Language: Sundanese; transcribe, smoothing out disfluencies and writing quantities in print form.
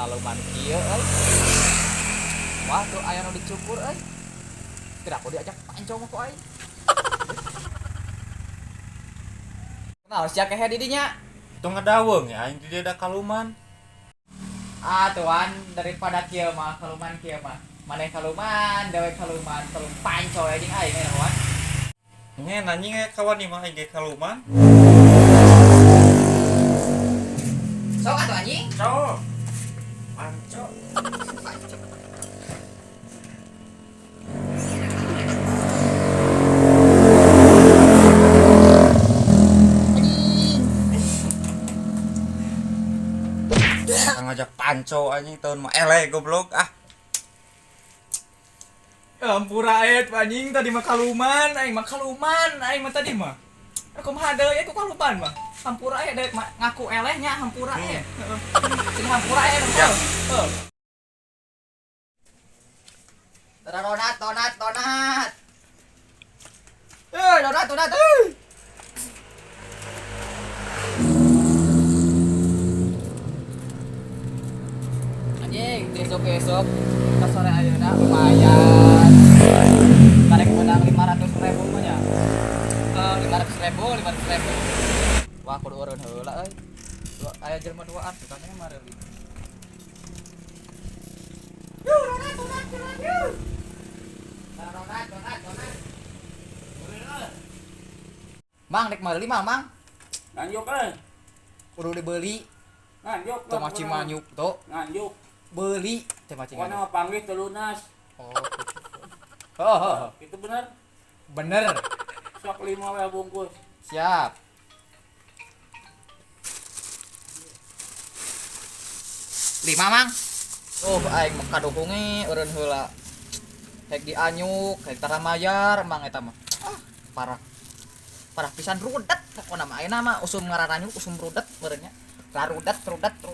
Laluman kieu euy. Wah, tuh aya nu dicukur euy. Tidak aku diajak pancong mah ku aing. Nah, sia kehe di dinya. Tong ngadaweung ya aing di dieu da kaluman. Ah, tuan, daripada kieu mah, kaluman kieu mah. Maneh kaluman, dewe kaluman, telu panco jeung aing aya wan. Nge anjing aya kawan ieu mah aing ge kaluman. Sok atuh anjing. Sok. Panco. Panco. Ngajak panco anjing tahun mah eleh goblok ah. Ampura aya anjing tadi mah kaluman, aing mah kaluman, aing mah tadi mah. Kumaha deui aku kaluman mah. Hampura aya deui ngaku eleh nya hampura aya. Heeh. Sing hampura aya heeh. Donat, donat, donat. Eh, donat, donat, euy. Anjing, besok-besok ke sore ayeuna lumayan. Tarik menang 500.000 mah nya. 500.000, 500.000. Wah, kudu eureun heula euy. Aya jelema duaan tukangnya mareuli. Yuh, donat, donat, donat, yuh. Donat, donat, donat. Mang rek meuli mah, Mang. Nganjuk euy. Kudu dibeli. Nganjuk. Teu maci manyuk tuh. Nganjuk. Beli teu maci Pokoknya mah panggih teu lunas. Oh. Oh, oh, oh. Itu bener. Bener. Sok 5 we bungkus. Siap. 5, Mang. Oh, aing mah kaduhunge eureun heula. Hek dianyuk, hek tara mayar mang eta mah. Ah, parah. Parah pisan rudet pokona mah ayeuna mah usum ngararanyuk usum rudet meureun nya. Rarudet, rudet, rudet.